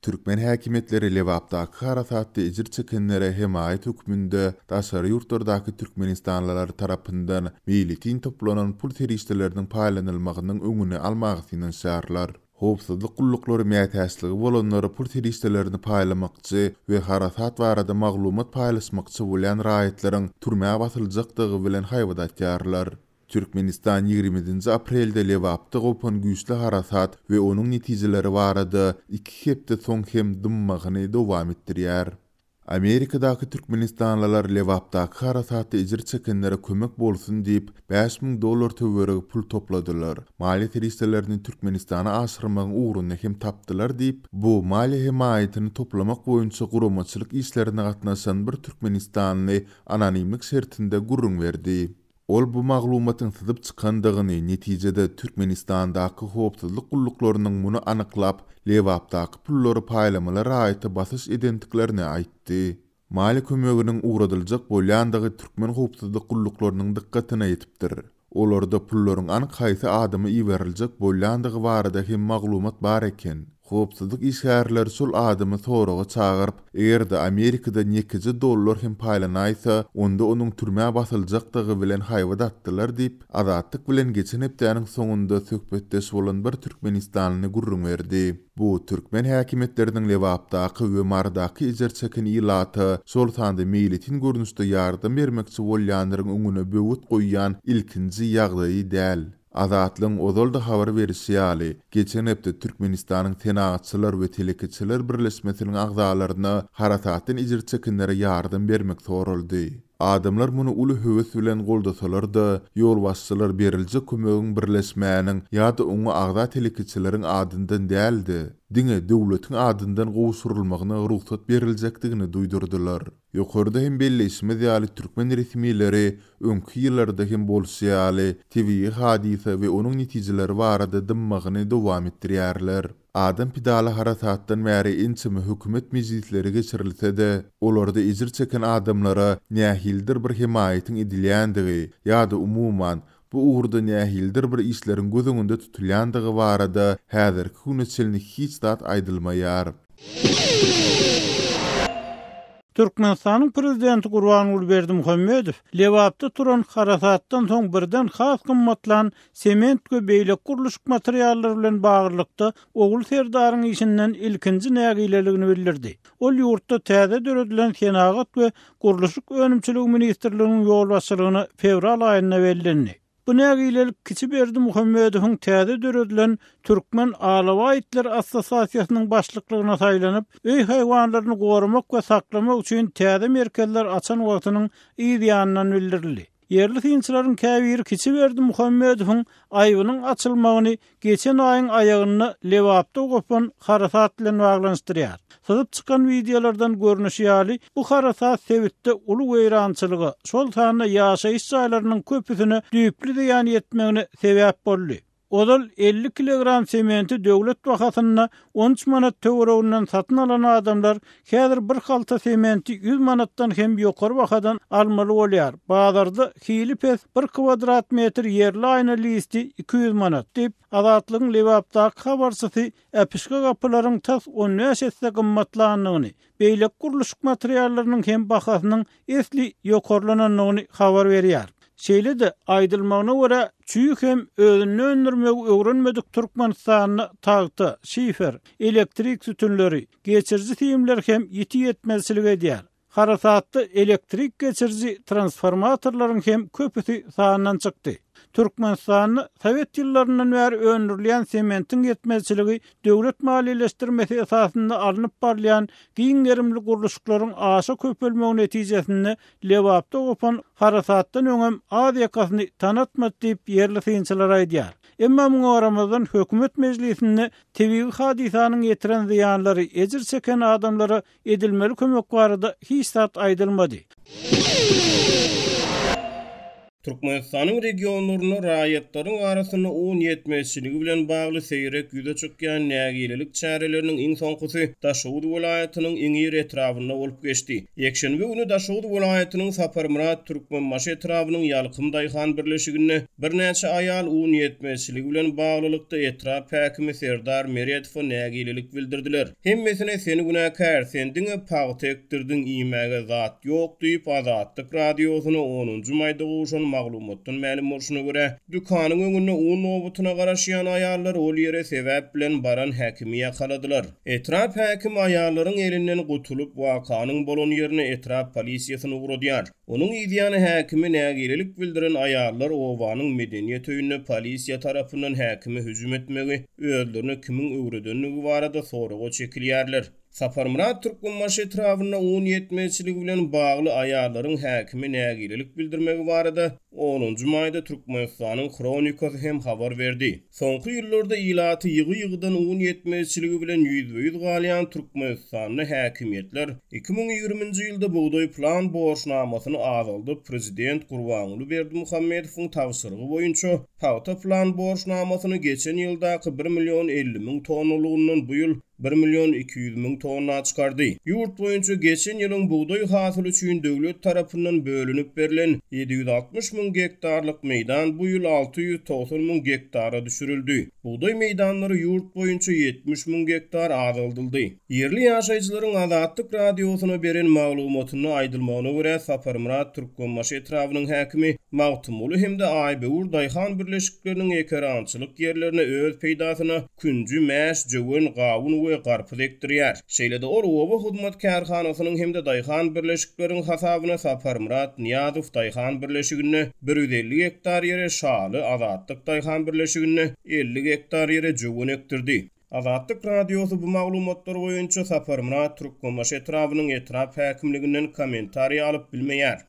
Türkmen häkimiýetleri Lebapdaky harasatda ejir çekenlere hemaýat hökmünde daşary ýurtlardaky türkmenistanlylar tarapyndan meýletin toplanan pul serişdeleriniň paýlanylmagynyň öňüni almaga synanyşýarlar. Howpsuzlyk gulluklary mätäçligi bolanlara pul serişdelerini paýlamakçy we harasat barada maglumat paýlaşmakçy bolýan raýatlaryň türmä basyljakdygy bilen haýbat atýarlar. Türkmenistan ýigrimidinji aprelde Lebapda gopan güýçli harasat we onuň netijeleri barada iki hepde soň hem dymmagyny dowam etdirýär. Amerikadaky türkmenistanlylar Lebapdaky harasatda ejir çekenlere kömek bolsun diýip, 5000 dollar töweregi pul topladylar. Maliýe serişdelerini Türkmenistana aşyrmagyň ugruny hem tapdylar diýip, bu maliýe hemaýatyny toplamak boýunça guramaçylyk işlerine gatnaşan bir türkmenistanly anonimlik şertinde gürrüň berdi. Ol bu maglumatyň syzyp çykandygyny, netijede Türkmenistandaky howpsuzlyk gulluklarynyň muny anyklap, Lebapdaky pullary paýlamaly raýata basyş edendiklerini aýtdy. Maliýe kömeginiň ugradyljak bolýandygy türkmen howpsuzlyk gulluklarynyň dykgatyna ýetipdir. Olarda pullaryň anyk haýsy adama iberiljek bolýandygy barada hem maglumat bar eken. Howpsuzlyk işgärleri şol adamy soraga çagyryp, eger-de Amerikadan ýekeje dollar hem paýlanaýsa, onda onuň türmä basyljakdygy bilen haýbat atdylar diýip, Azatlyk bilen geçen hepdäniň soňunda söhbetdeş bolan bir türkmenistanly gürrüň berdi. Bu türkmen häkimiýetleriniň Lebapdaky we Marydaky ejir çeken ilata, şol sanda meýletin görnüşde ýardam bermekçi bolýanlaryň öňüne böwet goýýan ilkinji ýagdaýy däl. Azatlygyň ozal-da habar berişi ýaly, geçen hepde Türkmenistanyň Senagatçylar we telekeçiler birleşmesiniň agzalaryna harasatdan ejir çekenlere ýardam bermek soraldy. Adamlar muny uly höwes bilen goldasalar-da, ýolbaşçylar beriljek kömegiň birleşmäniň ýa-da oňa agza telekeçileriň adyndan däl-de, diňe döwletiň adyndan gowşurylmagyna rugsat beriljekdigini duýdurdylar. Ýokarda hem belleýşimiz ýaly türkmen resmileri öňki ýyllarda hem bolşy ýaly tebigy hadysa we onuň netijeleri barada dymmagyny dowam etdirýärler. Adam pidaly harasatdan bäri ençeme hökümet mejlisleri geçirilse-de, olarda ejir çeken adamlara nähilidir bir hemaýatyň edilýändigi ýa-da umuman, bu ugurda nähilidir bir işleriň göz öňünde tutulýandygy barada häzirki güne çenli hiç zat aýdylmaýar. Türkmenistanyň Prezidenti Gurbanguly Berdimuhamedow Lebapda turan harasatdan soň birden has gymmatlan sement we beýleki gurluşyk materiallary bilen baglylykda Ogul Serdaryň işinden ilkinji nägileligini bildirdi. Ol ýurtda täze döredilen Senagat we gurluşyk önümçiligi ministrliginiň ýolbaşçylygyna fewral aýynda bellendi. Bu nägilelik kiçi Berdimuhamedowyň täze döredilen Türkmen alabaý itleri assosiasiýasynyň başlyklygyna saýlanyp, öý haýwanlaryny goramak we saklamak üçin täze merkezler açan wagtynyň yz ýanyndan bildirildi. Ýerli synçylaryň käbiri kiçi Berdimuhamedowyň aýbynyň açylmagyny geçen aýyň aýagynda Lebapda gopan harasat bilen baglanyşdyrýar. Syzyp çykan wideolardan görnüşi ýaly, bu harasat sebitde uly weýrançylyga, şol sanda ýaşaýyş jaýlarynyň köpüsine düýpli zyýan ýetmegine sebäp boldy. Ozal 50 kilogram sementi döwlet bahasynda 13 manat töwereginden satyn alan adamlar häzir bir halta sementi 100 manatdan hem ýokary bahadan almaly bolýar. Bazarda hili pes bir kwadrat metr ýerli aýna listi 200 manat, diýip, Azatlygyň Lebapdaky habarçysy äpişge gapylaryň tas on bäş esse gymmatlandygyny, beýleki gurluşyk materiallarynyň hem bahasynyň esli ýokarlanandygyny habar berýär. Şeýle-de, aýdylmagyna görä, çüý hem özünde öndürmegi öwrenmedik Türkmenistanda tagta, şifer, elektrik sütünleri, geçiriji simler hem ýiti ýetmezçilik edýär. Harasatda elektrik geçiriji transformatorlaryň hem köpüsi sandan çykdy. Türkmenistanda sowet ýyllaryndan bäri öndürilýän sementiň ýetmezçiligi döwlet maliýeleşdirmesi esasynda alnyp barylýan giň gerimli gurluşyklaryň aşa köpelmegi netijesinde Lebapda gopan harasatdan öňem az ýakasyny tanatmady diýip, ýerli synçylar aýdýar. Emma muňa garamazdan, hökümet mejlisinde tebigy hadysanyň ýetiren zyýanlary, ejir çeken adamlara edilmeli kömek barada hiç zat aýdylmady. Türkmenistanyň regionlarynda raýatlaryň arasynda un ýetmezçiligi bilen bagly seýrek ýüze çykýan nägilelik çäreleriniň iň soňkusy Daşoguz welaýatynyň Iňir etrabynda bolup geçdi. Ýekşenbe güni Daşoguz welaýatynyň Saparmyrat Türkmenbaşy etrabynyň Ýalkym daýhan birleşiginde birnäçe aýal un ýetmezçiligi bilen baglylykda etrap häkimi Serdar Meredowa nägilelik bildirdiler. Hemmesine sen günäkär, sen diňe pagta ekdirdiň, iýmäge zat ýok diýip, Azatlyk Radiosyna onunjy maýda gowşan maglumatdan mälim bolşuna görä, dükanyň öňünde un nobatyna garaşýan aýallar ol ýere sebäp bilen baran häkimi ýakaladylar. Etrap häkimi aýallaryň elinden gutulyp, wakanyň bolan ýerine etrap polisiýasyny ugradýar. Onuň yzýany häkime nägilelik bildiren aýallar obanyň medeniýet öýünde polisiýa tarapyndan häkime hüjüm etmegi özlerine kimiň öwredendigi barada soraga çekilýärler. Saparmyrat Türkmenbaşy etrabynda un ýetmezçiligi bilen bagly aýallaryň häkime nägilelik bildirmegi barada onunjy maýda Türkmenistanyň Hronikasy hem habar berdi. Soňky ýyllarda ilaty ýygy-ýygydan un ýetmezçiligi bilen ýüzbe-ýüz galýan Türkmenistanda häkimiýetler 2020-nji ýylda bugdaý plan borçnamasyny azaldyp, prezident Gurbanguly Berdimuhamedowyň tabşyrygy boýunça pagta plan borçnamasyny geçen ýyldaky bir million 50 müň tonnalygyndan bu ýyl bir million 200 müň tonna çykardy. Ýurt boýunça geçen ýylyň bugdaý hasyly üçin döwlet tarapyndan bölünip berlen 760 müň gektarlyk meýdan bu ýyl 690 müň gektara düşürildi. Bugdaý meýdanlary ýurt boýunça 70 müň gektar azaldyldy. Ýerli ýaşaýjylaryň Azatlyk Radiosyna beren maglumatynda aýdylmagyna görä, Saparmyrat Türkmenbaşy etrabynyň häkimi Magtymguly hem-de Aýböwür daýhan birleşikleriniň ekerançylyk ýerlerine öz peýdasyna künji, mäş, jöwen, gawun we garpyz ekdirýär. Şeýle-de ol oba hyzmat kärhanasynyň hem-de daýhan birleşikleriň hasabyna Saparmyrat Nyýazow daýhan birleşiginde 150 gektar ýere şaly, Azatlyk daýhan birleşiginde 50 gektar ýere jöwen ekdirdi. Azatlyk Radiosy bu maglumatlar boýunça Saparmyrat Türkmenbaşy etrabynyň etrap häkimliginden kommentariý alyp bilmeýär.